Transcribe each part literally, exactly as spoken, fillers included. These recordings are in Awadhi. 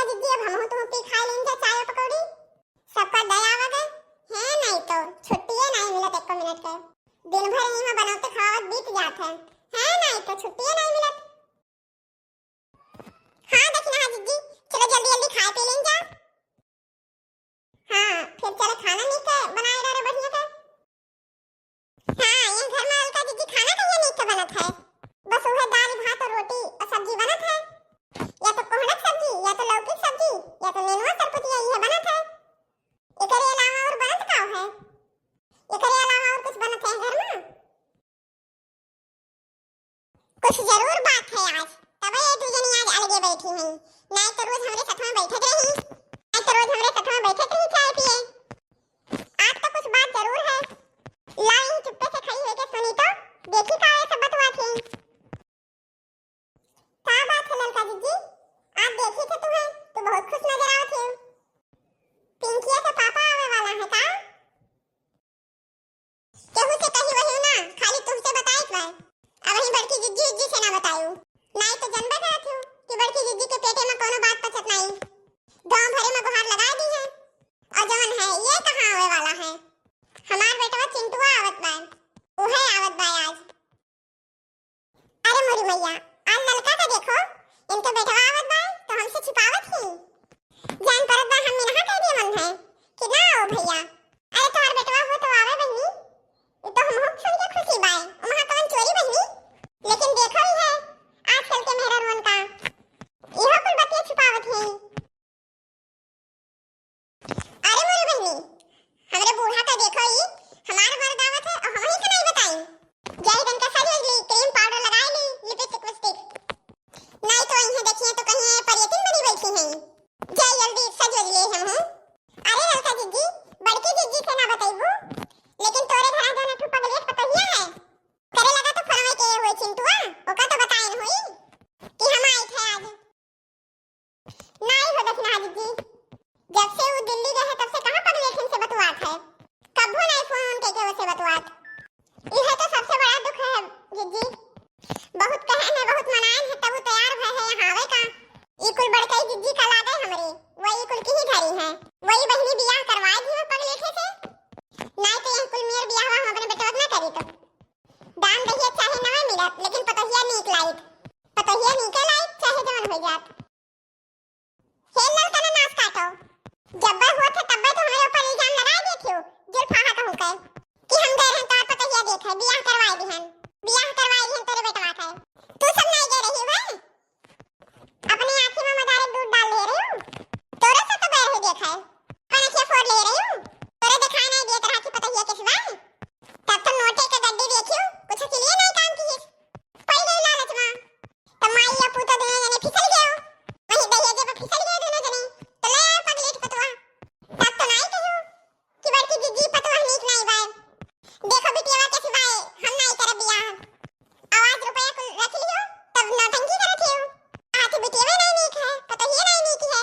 जिज्जी, अब हमहू तुहू पी खाए लेन जा चाय पकौड़ी। सबका दया आवा गए। है नाई तो छुट्टिए नाई मिलत एको मिनट के। दिन भर इहाँ बनावत खवावत बीत जात है। है नाई तो छुट्टिए नाई मिलत। हाँ, देखी ना, हाँ जिज्जी, चलो जल्दी जल्दी खाए पी लेन जा। हाँ, फिर चलो खाना नीक बनाए रहे बढ़िया के। हाँ, ये घर में अलका जिज्जी खाना कहिए नीक के बनत है। बस उहे दाल, भात और रोटी और सब्जी बनत है। या तो कोहड़ा के सब्जी, या तो लौकी के सब्जी, या तो नेनुआ सरपुतिया, ये बनत है। एकरे अलावा और बनत का है? एकरे अलावा और कुछ बनत है घर में? कुछ जरूर बात है आज, तबे ये दू जनी आज अलगे बैठी हैं। नाई तो रोज हमरे साथ में बैठत रही, नाई तो रोज हमरे साथ में बैठत रही चाय पिए। आज तो कुछ बात जरूर है। लाओ यहीं चुप्पे से खड़ी होके सुनी तो, देखी का ये सब बतुआ थी। का बात है ललका जिज्जी? आज देखी थे तुम्हें, तू बहुत खुश नजर आवत हो। पिंकिया के पापा आवे वाला है का? केहू से कही वही ना, खाली तुमसे बताई बा। अब वही बड़की जिज्जी उज्जी से ना बतायू, नाई तो जनबे करत हो कि बड़की जिज्जी के पेटे में कोनो बात पचत नाई। गांव भरे में गुहार लगा दी है। और जवन है, ये कहाँ आवे वाला है? हमार बेटवा चिंटुआ आवत बा, उहे आवत बा आज। अरे मोरी मैया, आज ललका का देखो, इनके बेटवा आवत बा, तो हमसे छिपावत ही। जान परत बा, हम मिनहा कह दिए मन है कि ना आओ भैया। अरे तोहर बेटवा हो तो आवे बहिनी, उ तो हमहू सुन के खुशी बाय। वहाँ कवन चोरी बहिनी, लेकिन देखो ही है आजकल के मेहरारुअन का, इहो कुल बतिया छिपावत है। अरे मोरी बहिनी, हमरे बूढ़ा का देखो, ई हमार मर्द आवत है और हमही के नहीं बताई। जाई तनका सज वज ली, क्रीम पाउडर लगाई ली, लिपस्टिक विपस्टिक। नहीं तो इन्हें देखिए तो कहीं परेतिन बनी बैठी हैं। जाई जल्दी सज वज लिए हम हूँ। अरे ललका जिज्जी, बड़की जिज्जी से ना बतैबू, लेकिन तोरे घर जौन एक ठो पगलेट पतोहिया है, करे लगा तो फोनवे के हुए चिंटुआ, ओका तो बताइन हुई कि हम आई थे आज। नाई हो दखिनहा जिज्जी, जब से उ दिल्ली गए है तब से कहाँ पगलेठिन से बतुआत है, कब्बो नाई फोन उनके के ओसे बतुआत। इहे तो सबसे बड़ा दुख है जिज्जी। बहुत कहे हैं, बहुत मनाए हैं, तब उ तैयार भय है यहाँ आवे का। ई कुल बड़कई जिज्जी का लागे हमरे, वही कुल की ही धरी है। वही बहिनी बियाह करवाए दी हो पगलेठे से, नाई तो यह कुल मेर बियाह हम अपने बेटवा ना करी तो। दान दहिया चाहे नवे मिलत, लेकिन पतोहिया नीक लाइत। पतोहिया नीके लाइत, चाहे जवन हो जात। हे ललका ना नास काटो, जब्बे हुआ थे तब्बे तो हमरे ऊपर इल्जाम लगाए देत हो, जुल्फाहा कहूँ के, कि हम गए रहन तोर पतोहिया देखे, बियाह करवाए दिहन, बियाह करवाए दिहन तेरे बेटवा के। तू सब नहीं गए रही है, अपने आँखी में मदारे दूध डाल ले रही हूँ, तोरे से तो गए रही देखे, अपन अँखिया फोड़ ले रही हूँ, तोरे दिखाई नहीं देत रहा कि पतोहिया के सिवाय। तब तो नोटे के गड्डी देखियो, कुछ के लिए नहीं काम किए। पहिले लालच में तो माई या पूत दोनों जने फिसल गयो। वहीं दहिया जब फिसल गयो दोनों जने, तो ले आए पगलेट पतवा। तब तो नाई कहो कि बड़की जिज्जी पतवा नीक नाई बाय। देखो बिटियावा के सिवाय हम नाई करब बियाह। आवाज रुपया कुल रख लियो, तब नौटंकी करत हियो। हाथ बिटियावे नाई नीक है, पतोहिए नाई नीक है,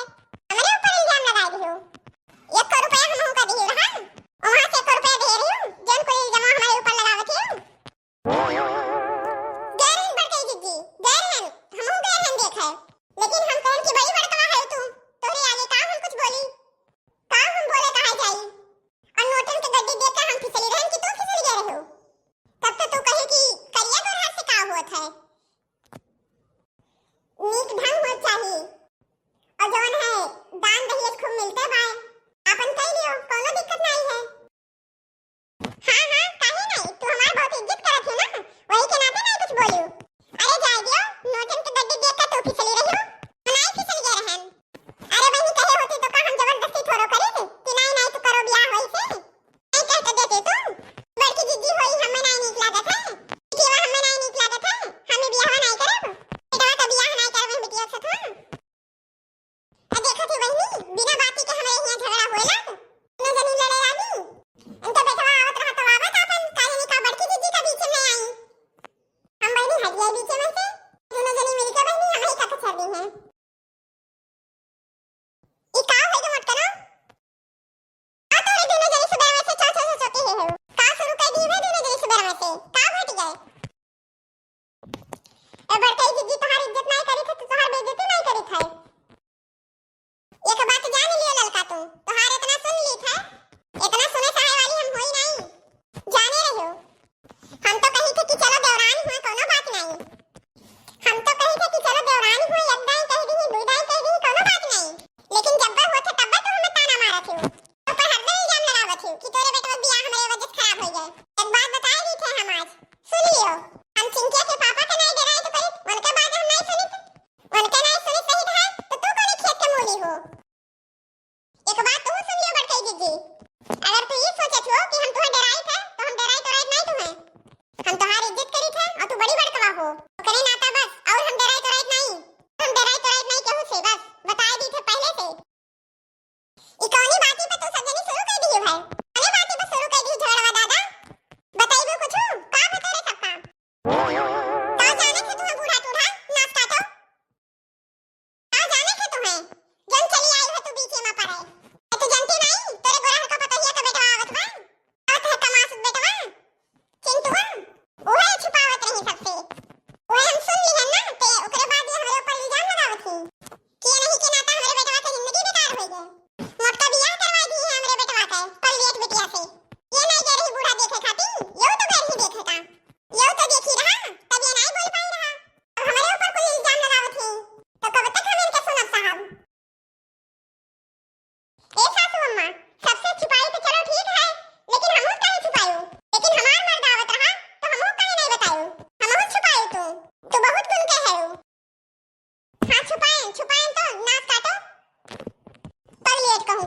हमरे ऊपर इल्जाम लगाए दियो। एक रुपया हमहू का दिहिल रहन, वहाँ से एक रुपया दे रही हूँ, जौन कुल इल्जाम हमारे ऊपर लगावत हियो। गैर हन बड़कई जिज्जी, गैर हन, हमहू गैर हन देखे। लेकिन हम कौन की बड़ी बड़कवा है तू? तोहरे आगे का हम कुछ बोली? का हम बोले कहा जाई? और नोटन के गड्डी देख के हम फिसली रहन कि तू फिसली गए रहो? तब तो तू कहे कि करिया तोर हाथ से का होत है? नीक ढंग हो चाही। और जवन है, दान दहेज खूब मिलते बाय, आपन कई लियो, कोनो दिक्कत नहीं है। हाँ, हाँ, काहे नहीं? तू हमार बहुत इज्जत करत है ना, वही के नाते नहीं कुछ बोलियो। अरे जाए दियो, नोटन के गड्डी देख के तू फिसली रही हो, हम नहीं फिसल गए रहन। अरे बहनी कहे होती तो का हम जबरदस्ती थोड़ो करे थे कि नहीं, नहीं तू करो ब्याह वही से। नहीं कह तो देते तू, बड़की जिज्जी होई हमें नहीं नीक लागत है, बिटिया हमें नहीं नीक लागत है, हमें ब्याह नहीं करब, बेटवा का ब्याह नहीं करब हम बिटिया के साथ हम। आ देखत ही बहिनी, बिना बाती के हमरे हियां झगड़ा होए लाग। न जनी लड़े लागी। इनका बेटवा आवत रहा तो आवत आपन, का जनी का बड़की जिज्जी का बीच में आई। हम बहिनी हट गए बीच में से। दोनों जनी मिलके बहिनी हम ही का कचर दी हैं। ई का होई रे मोटकनो? आ तोरे दोनों जनी सुबह में से चौ चौ चौ चौ के है हो। का शुरू कर दी है दोनों जनी सुबह में से? का घट गए? ए बड़कई जिज्जी, तोहार इज्जत नाई करी थे, तो तोहार बेइज्जती नाई करी थे।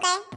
कै?